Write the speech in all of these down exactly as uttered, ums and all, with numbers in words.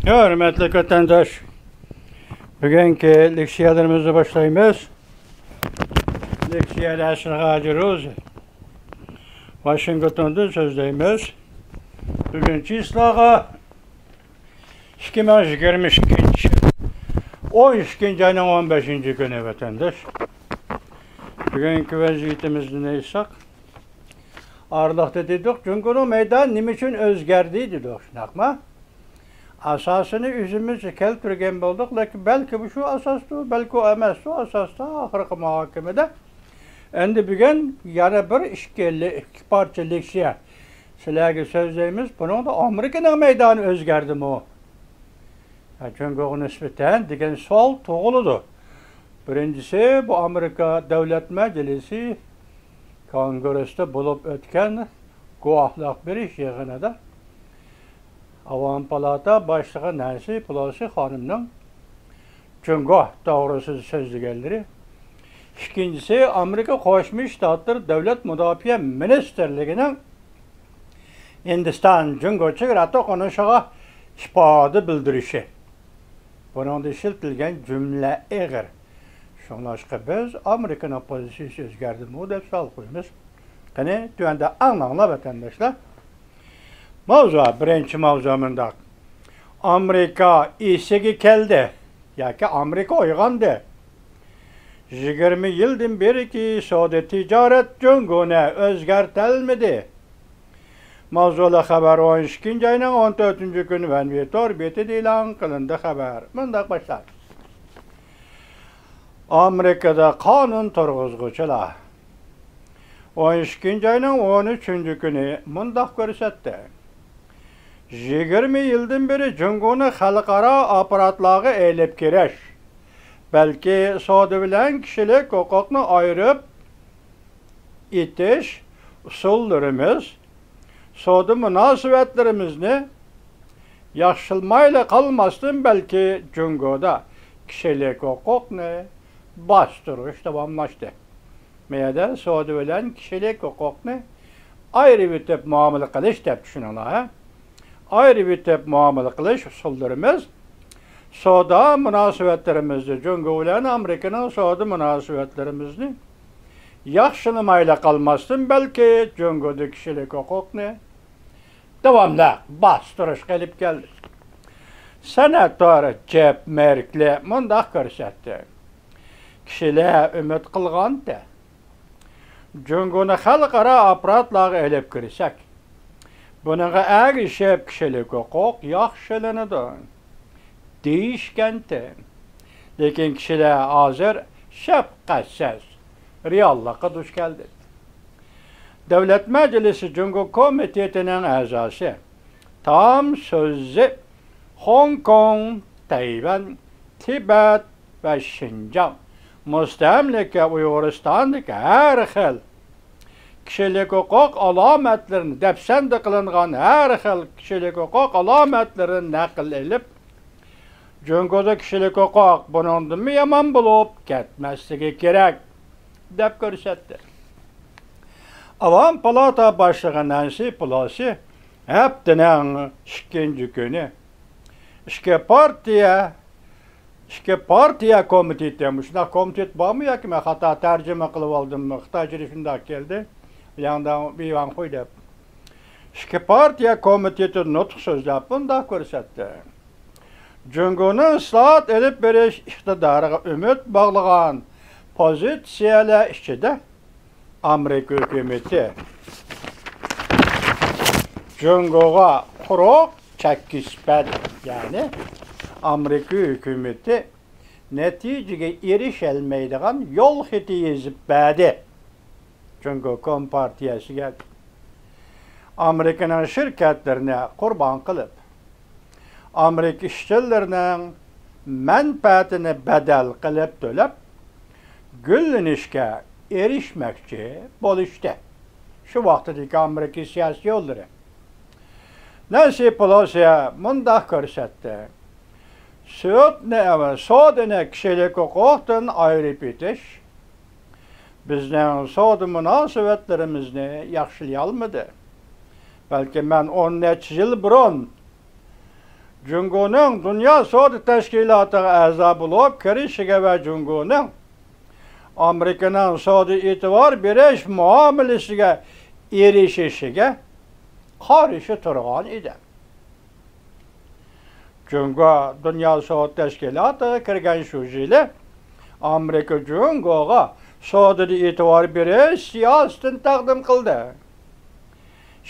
ھۆرمەتلىك ۋەتەنداش، بۈگۈنكى لېكسىيەلىرىمىزنى باشلايمىز. لېكسىيەدە ئەسلى ھاجى روز ۋاشىنگتوندىن سۆزلەيمىز. بۈگۈن چىسلاغا ئىككى مىڭ يىگىرمە ئىككىنچى يىل، ئون ئىككىنچى ئاينىڭ ئون بەشىنچى كۈنى، ۋەتەنداش. بۈگۈنكى ۋەزىيىتىمىزنى ئېيتساق، ئارىلىقتا دېدۇق، جۇڭگونىڭ مەيدانى نېمە ئۈچۈن ئۆزگەردى دېدۇق، شۇنداقمۇ؟ ئاساسىنى ئۆزىمىز كەلتۈرگەن بولدۇق، لېكىن بەلكى بۇ شۇ ئاساستۇ، بەلكى ئۇ ئەمەستۇ، ئاساستا ئاخىرقى مۇھاكىمىدە. ئەمدى بۈگۈن يەنە بىر ئىككى، ئىككى پارچە لېكسىيە سىلەرگە سۆزلەيمىز. بۇنىڭدا ئامېرىكىنىڭ مەيدانى ئۆزگەردىمۇ؟ ھە، جۇڭگوغا نىسبەتەن دېگەن سوئال تۇغۇلىدۇ. بىرىنچىسى، بۇ ئامېرىكا دۆلەت مەجلىسى كونگرېستا بولۇپ ئۆتكەن گۇۋاھلىق بېرىش يىغىنىدا ئاۋام پالاتا باشلىقى نەنسى پېلوسى خانىمنىڭ جۇڭگو توغرىسىدا سۆزلىگەنلىرى، ئىككىنچىسى، ئامېرىكا قوشما شتاتلىرى دۆلەت مۇداپىئە مىنىستىرلىكىنىڭ ھىندىستان جۇڭگو چېگرا توقۇنۇشىغا ئىپادە بىلدۈرۈشى. بۇنىڭدا ئىشلىتىلگەن جۈملە ئېغىر. شۇڭلاشقا بىز ئامېرىكىنىڭ پوزىتسىيىسى ئۆزگەردىمۇ دەپ سوئال قويىمىز. قېنى، تۆۋەندە ئاڭلاڭلار، ۋەتەنداشلار. ماۋزۇ، بىرىنچى ماۋزۇ مۇنداق. ئامېرىكا ئېسىگە كەلدى ياكى ئامېرىكا ئويغاندى. يىگىرمە يىلدىن بېرىكى سودا تىجارەت جۇڭگونى ئۆزگەرتەلمىدى. ماۋزۇلۇق خەۋەر ئون ئىككىنچى ئاينىڭ ئون تۆتىنچى كۈنى ۋەنۋى تور بېتىدە ئېلان قىلىندى خەۋەر. مۇنداق باشلاندى. ئامېرىكىدا قانۇن تۇرغۇزغۇچىلار ئون ئىككىنچى ئاينىڭ ئون ئۈچىنچى كۈنى مۇنداق كۆرسەتتى. يىگىرمە يىلدىن بېرى جۇڭگونى خەلقئارا ئاپپاراتلارغا ئېلىپ كىرىش، بەلكى سودا بىلەن كىشىلىك ھوقۇقنى ئايرىپ ئېتىش ئۇسۇللىرىمىز سودا مۇناسىۋەتلىرىمىزنى ياخشىلىمايلا قالماستىن، بەلكى جۇڭگودا كىشىلىك ھوقۇقنى باستۇرۇش داۋاملاشتى. مۇ يەردە سودا بىلەن كىشىلىك ھوقۇقنى ئايرىۋېتىپ مۇئامىلە قىلىش دەپ چۈشىنىڭلار، ھە؟ ئايرىۋېتىپ مۇئامىلە قىلىش ئۇسۇللىرىمىز سودا مۇناسىۋەتلىرىمىزنى، جۇڭگو بىلەن ئامېرىكىنىڭ سودا مۇناسىۋەتلىرىمىزنى ياخشىلىمايلا قالماستىن، بەلكى جۇڭگودا كىشىلىك ھوقۇقنى داۋاملىق باستۇرۇشقا ئېلىپ كەلدى. سېناتور جېف مېركلى مۇنداق كۆرسەتتى. كىشىلەر ئۈمىد قىلغانتى، جۇڭگونى خەلقئارا ئاپپاراتلارغا ئېلىپ كىرسەك، بۇنىڭغا ئەگىشىپ كىشىلىك ھوقۇق ياخشىلىنىدۇ دېيىشكەنتى. لېكىن كىشىلەر ھازىر شەپقەتسىز رېئاللىققا دۇچ كەلدى. دۆلەت مەجلىسى جۇڭگو كومىتېتىنىڭ ئەزاسى تام سۆزى خوڭكوڭ، تەيۋەن، تىبەت ۋە شىنجاڭ مۇستەملىكە ئۇيغۇرىستاندىكى ھەر خىل كىشىلىك ھوقۇق ئالامەتلىرىنى، دەپسەندە قىلىنغان ھەر خىل كىشىلىك ھوقۇق ئالامەتلىرىنى نەقىل ئېلىپ، جۇڭگودا كىشىلىك ھوقۇق بۇنىڭدىنمۇ يامان بولۇپ كەتمەسلىكى كېرەك، دەپ كۆرسەتتى. ئاۋام پالاتا باشلىقى نەنسى پېلوسى ھەپتىنىڭ ئىككىنچى كۈنى ئىككى پارتىيە، ئىككى پارتىيە كومىتېتى، مۇشۇنداق كومىتېت بارمۇ ياكى مەن خاتا تەرجىمە قىلىۋالدىممۇ؟ خىتايچىدا شۇنداق كەلدى. لياڭداڭ بىۋاڭخۇي دەپ. ئىككى پارتىيە كومىتېتى نۇتۇق سۆزلەپ مۇنداق كۆرسەتتى. جۇڭگونىڭ ئىسلاھات ئېلىپ بېرىش ئىقتىدارىغا ئۈمىد باغلىغان پوزىتسىيەلەر ئىچىدە ئامېرىكا ھۆكۈمىتى جۇڭگوغا قۇرۇق چەككۈزۈپ بەردى. يەنى ئامېرىكا ھۆكۈمىتى نەتىجىگە ئېرىشەلمەيدىغان يول خېتى يېزىپ بەردى. جۇڭگو كومپارتىيەسىگە ئامېرىكىنىڭ شىركەتلىرىنى قۇربان قىلىپ، ئامېرىكا ئىشچىلىرىنىڭ مەنپەئەتىنى بەدەل قىلىپ تۆلەپ، گۈللىنىشكە ئېرىشمەكچى بولۇشتى. شۇ ۋاقتىدىكى ئامېرىكا سىياسىي يوللىرى. نەنسى پېلوسى مۇنداق كۆرسەتتى. سودىنى، سودىنى كىشىلىك ھوقۇقتىن ئايرىپ ئېتىش بىزنىڭ سودا مۇناسىۋەتلىرىمىزنى ياخشىلىيالمىدى. بەلكى مەن ئون نەچچە يىل بۇرۇن جۇڭگونىڭ دۇنيا سودا تەشكىلاتىغا ئەزا بولۇپ كىرىشىگە ۋە جۇڭگونىڭ ئامېرىكىنىڭ سودا ئېتىبار بېرىش مۇئامىلىسىگە ئېرىشىشىگە قارشى تۇرغان ئىدى. جۇڭگو دۇنيا سودا تەشكىلاتىغا كىرگەن شۇ يىلى ئامېرىكا جۇڭگوغا سودىدا ئېتىبار بېرىش سىياسىتىنى تەقدىم قىلدى.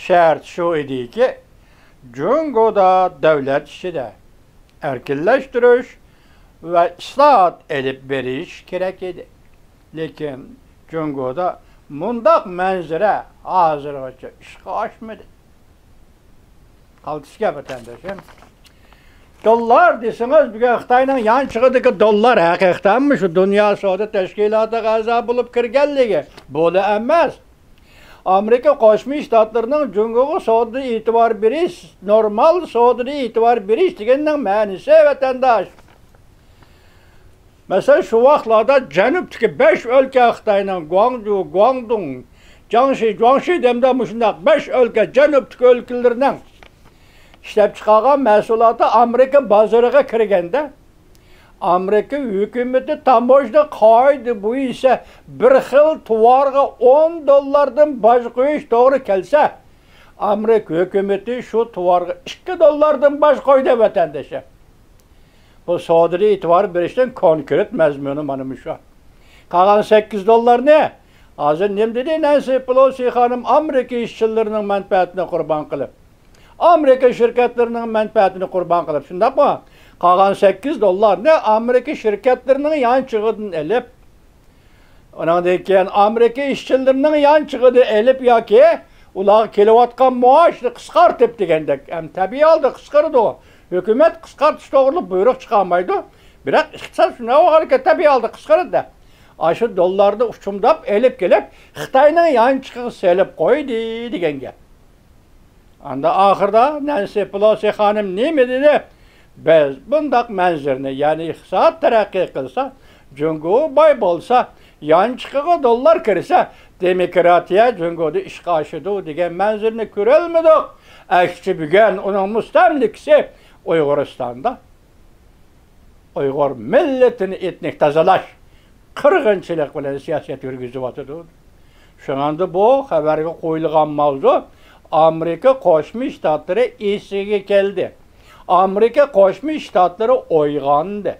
شەرت شۇ ئىدىكى، جۇڭگودا دۆلەت ئىچىدە ئەركىنلەشتۈرۈش ۋە ئىسلاھات ئېلىپ بېرىش كېرەك ئىدى. لېكىن جۇڭگودا مۇنداق مەنزىرە ھازىرغىچە ئىشقا ئاشمىدى. قالتىس گەپ، ۋەتەنداشىم. دوللار دېسىڭىز، بۈگۈن خىتاينىڭ يانچۇقىدىكى دوللار ھەقىقەتەنمۇ شۇ دۇنيا سودا تەشكىلاتىغا ئەزا بولۇپ كىرگەنلىكى بولا ئەمەس. ئامېرىكا قوشما شتاتلىرىنىڭ جۇڭگوغا سودىدا ئېتىبار بېرىش، نورمال سودىدا ئېتىبار بېرىش دېگەننىڭ مەنىسى، ۋەتەنداش. مەسىلەن، شۇ ۋاقىتلاردا جەنۇبتىكى بەش ئۆلكە خىتاينىڭ گۇاڭجۇ، گۇاڭدۇڭ، جياڭشى، جۇاڭشى دەمدە مۇشۇنداق بەش ئۆلكە، جەنۇبتىكى ئۆلكىلىرىنىڭ ئىشلەپچىقارغان مەھسۇلاتى ئامېرىكا بازىرىغا كىرگەندە، ئامېرىكا ھۆكۈمىتى تاموژنا قائىدە بويىچە بىر خىل تاۋارغا ئون دوللاردىن باج قويۇش توغرا كەلسە، ئامېرىكا ھۆكۈمىتى شۇ تاۋارغا ئىككى دوللاردىن باج قويدى، ۋەتەندىشىم. بۇ سودىدا ئېتىبار بېرىشنىڭ كونكرېت مەزمۇنى مانا مۇشۇ. قالغان سەككىز دوللارنى، ھازىر نېمە دېدى نەنسى پېلوسى خانىم؟ ئامېرىكا ئىشچىلىرىنىڭ مەنپەئەتىنى قۇربان قىلىپ، ئامېرىكا شىركەتلىرىنىڭ مەنپەئەتىنى قۇربان قىلىپ، شۇنداقمۇ؟ قالغان سەككىز دوللارنى ئامېرىكا شىركەتلىرىنىڭ يانچۇقىدىن ئېلىپ، ئۇنىڭدىن كېيىن ئامېرىكا ئىشچىلىرىنىڭ يانچۇقىدا ئېلىپ ياكى ئۇلارغا كېلىۋاتقان مائاشنى قىسقارتىپ دېگەندەك، ھەم تەبىئىي ھالدا قىسقىرىدۇ. ھۆكۈمەت قىسقارتىش توغرىلىق بۇيرۇق چىقارمايدۇ. بىراق ئىقتىساد شۇنداق بولغانىكەن، تەبىئىي ھالدا قىسقىرىدۇ. ئاشۇ دوللارنى ئۇچۇمداپ ئېلىپ كېلىپ، خىتاينىڭ يانچۇقىغا سېلىپ قويدى دېگەن گەپ. ئاندا ئاخىردا نەنسى پېلوسى خانىم نېمە دېدى؟ بىز بۇنداق مەنزىرىنى، يەنى ئىقتىساد تەرەققىي قىلسا، جۇڭگو باي بولسا، يانچۇقىغا دوللار كىرسە، دېموكراتىيە جۇڭگودا ئىشقا ئاشىدۇ دېگەن مەنزىرىنى كۆرەلمىدۇق. ئەكسىچە بۈگۈن ئۇنىڭ مۇستەملىكىسى ئۇيغۇرىستاندا ئۇيغۇر مىللىتىنى ئېتنىك تازىلاش، قىرغىنچىلىق بىلەن سىياسەت يۈرگۈزۈۋاتىدۇ. شۇڭا بۇ خەۋەرگە قويۇلغان ماۋزۇ ئامېرىكا قوشما شتاتلىرى ئېسىگە كەلدى. ئامېرىكا قوشما شتاتلىرى ئويغاندى.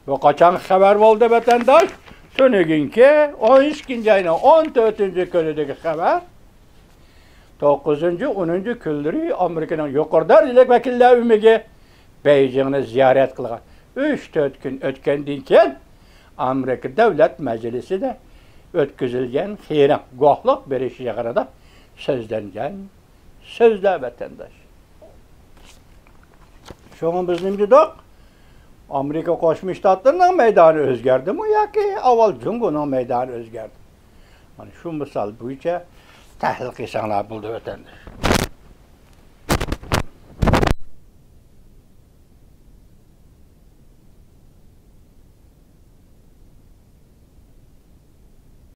بۇ قاچانقى خەۋەر بولدى، ۋەتەنداش؟ تۈنۈگۈنكى ئون ئىككىنچى ئاينىڭ ئون تۆتىنچى كۈنىدىكى خەۋەر. توققۇزىنچى، ئونىنچى كۈنلىرى ئامېرىكىنىڭ يۇقىرى دەرىجىلىك ۋەكىللەر ئۆمىكى بېيجىڭنى زىيارەت قىلغان. ئۈچ تۆت كۈن ئۆتكەندىن كېيىن، ئامېرىكا دۆلەت مەجلىسىدە ئۆتكۈزۈلگەن خېرىڭ گۇۋاھلىق بېرىش يىغىنىدا سۆزلەنگەن سۆزلەر، ۋەتەنداش. شۇڭا بىز نېمە دېدۇق؟ ئامېرىكا قوشما شتاتلىرىنىڭ مەيدانى ئۆزگەردىمۇ ياكى ئاۋۋال جۇڭگونىڭ مەيدانى ئۆزگەردى؟ مانا شۇ مىسال بويىچە تەھلىل قىلساڭلار بولدى، ۋەتەنداش.